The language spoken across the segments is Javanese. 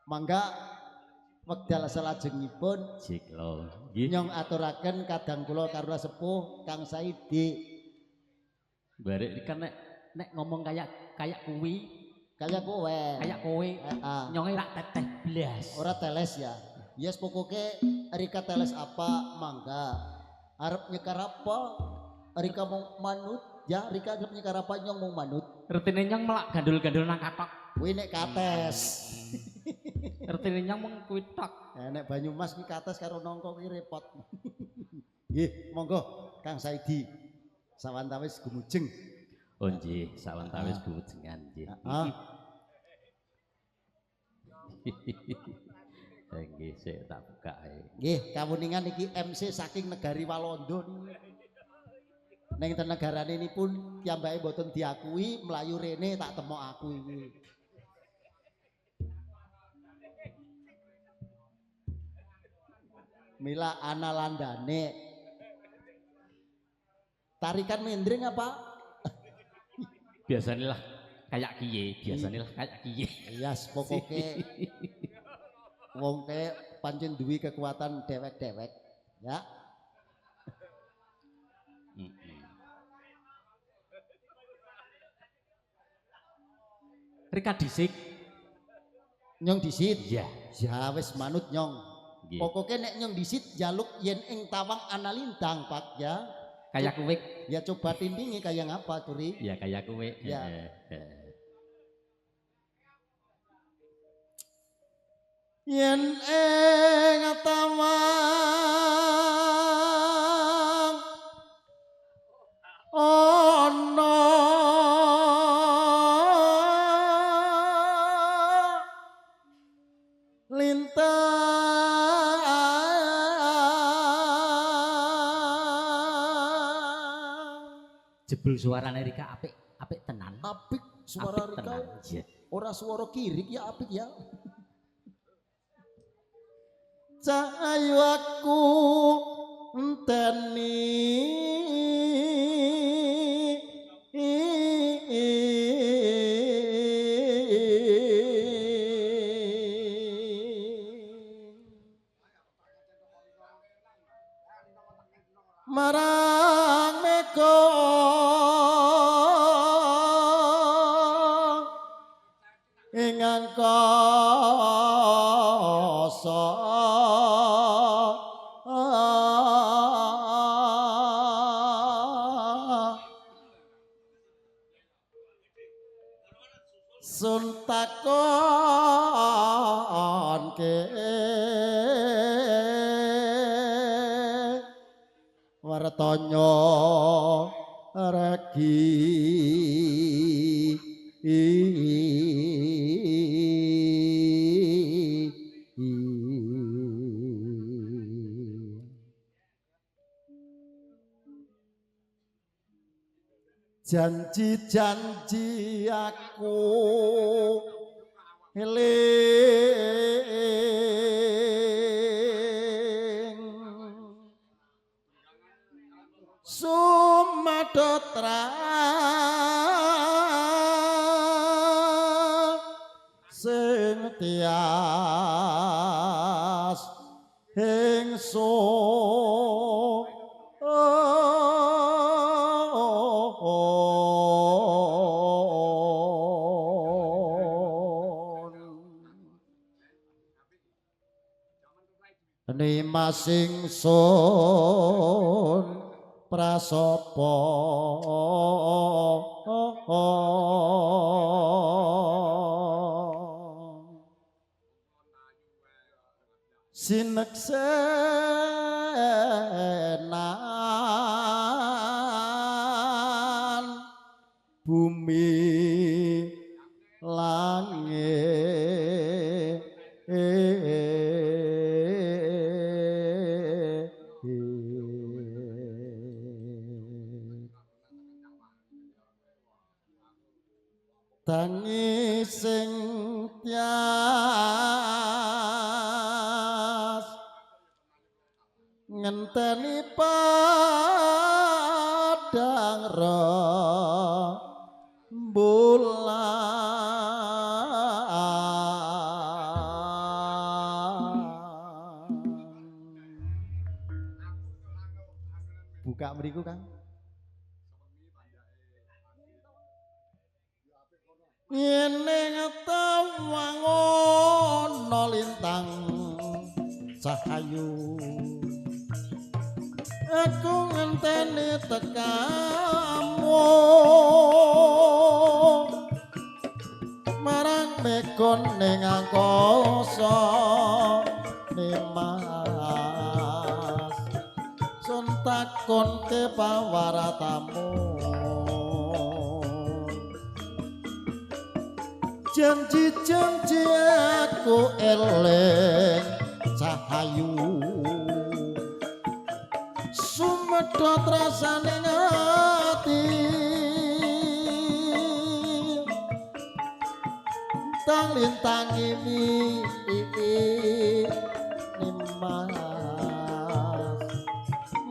Mangga wekdal salajengipun Jiklo. Nggih. Nyong aturaken kadang kula karuna sepuh Kang Saidi. Barek kan nek ngomong kayak kuwi, kaya kowe. Kayak kowe. Nyonge rak teteh blas. Ora teles ya. Yes pokoke Rika teles apa mangga. Arep nyekar apa? Rika mau manut ya, Rika arep nyekar apa nyong mau manut. Rutine nyong melak gandul-gandul nang katok. Kuwi nek kates. Rutine nyong mung kuwi tok. Ya nek Banyumas ki kates karo nangka kuwi repot. Nggih, monggo Kang Saidi. Sawantawis gumujeng. Oh nggih, sawantawis gumujengan nggih. Heeh. Nggih, sik tak buka ae. Nggih, kawuningan iki MC saking negari Walanda niki. Ning ten negarane ini pun piyambake mboten diakui, mlayu rene tak temok aku iki. Mila ana landane. Tarikan mendring apa? Biasanya lah kayak kiye, biasanya lah kayak kiye. Iya, pokoke wong ke pancen duwe kekuatan dewek-dewek, ya. Rika disik. Nyong disit? Iya. Ya wis manut nyong. Nggih. Pokoke nek nyong disit jaluk yen ing tawang ana lintang, Pak, ya. Kayak kowe. Ya coba tindingi kayak ngapa, Turi? Ya kayak kowe. Ya. Yen ing tawang ana lintang Jebul suarane Rika apik, apik tenan. Apik suara Apik Rika. tenan. Iya. Ora suara kirik ya apik ya. Cahayu aku enteni marang mega ing angkasa sun takon ke wartanya regi janji-janji aku eling sumadotra sing tias ingsun. Nimas ingsun prasapa sineksenan bumi langit. Tangi sing tias ngenteni padang rembulan. Buka mriku, Kang. Yen tawang ana lintang cahayu, aku ngenteni tekamu marang mekon ning angkasa nimas. Sun takon ke pawaratamu, janji-janji aku eling cahayu, sumedhot rasane ati. Tang lintang iki nimas,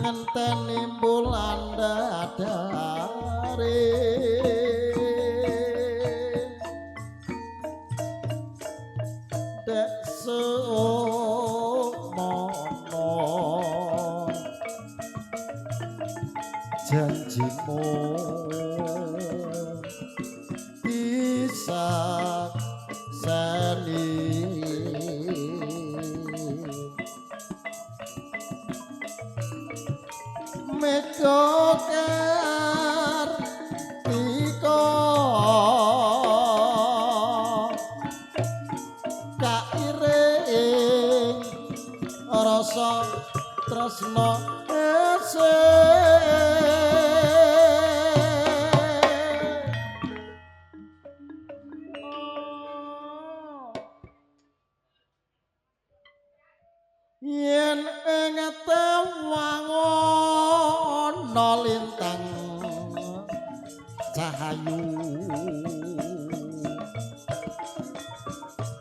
ngenteni bulan dadare. Dek semono janjimu bisa seni. Mega kartika kairing rasa tresna ese. Yen ing tawang ana lintang cahayu,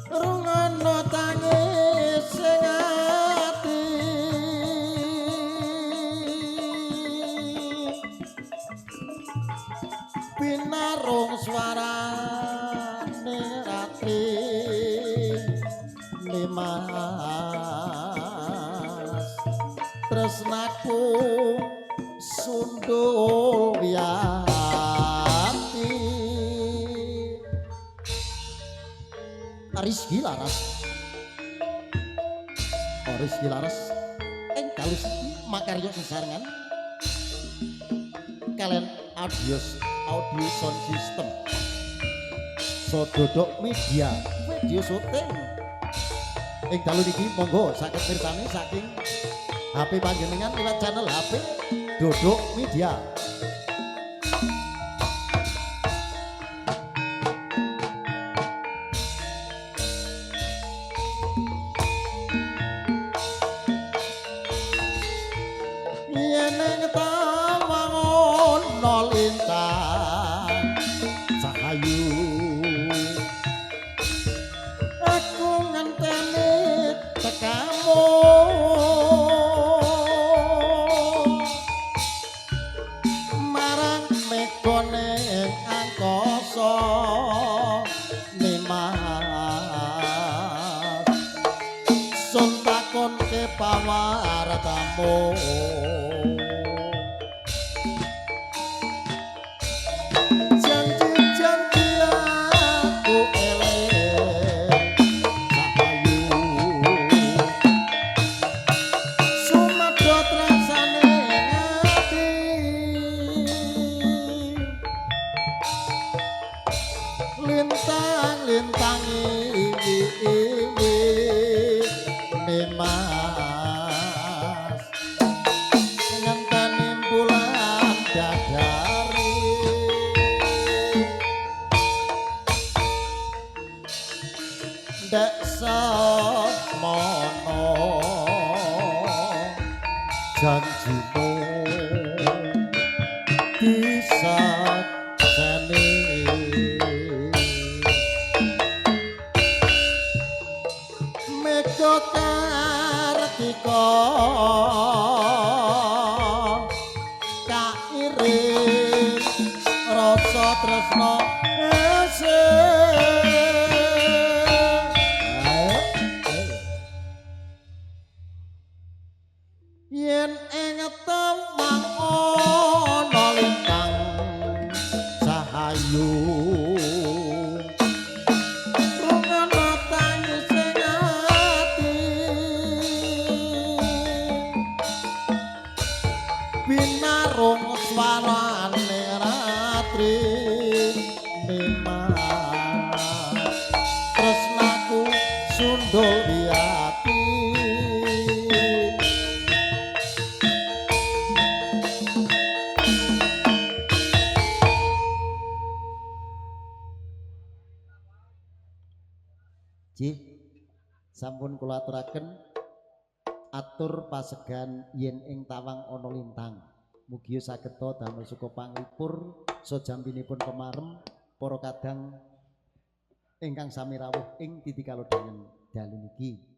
rungono tangis sing ati. Pinarung swarane ratri nimas, tresnaku sundul wiyati. Rizky Laras, oh, Rizky Laras ing dalu siki makarya sesarengan kalian audio sound system Sododok Media video syuting ing dalu niki. Monggo saged mirsani saking HP panjenengan lewat channel HP Dodok Media. Yen ing tawang ana lintang cahayu, aku ngenteni tekamu marang megane angkasa nimas. Sun takon ke pawaratamu, janji-janji aku eling cahayu, sumedhot rasane ati. Lintang-lintang iki nimas, ngenteni bulan dadari. Dek semono janjimu disakseni. Mega kartika kairing rasa tresna ese. Yen ing tawang dol biati. Jih, sampun kula aturaken atur pasegan yen ing tawang ana lintang. Mugi sageta damel suka panglipur sajambinipun pemarem para kadang ingkang sami rawuh ing titi kalodhangan dalu niki.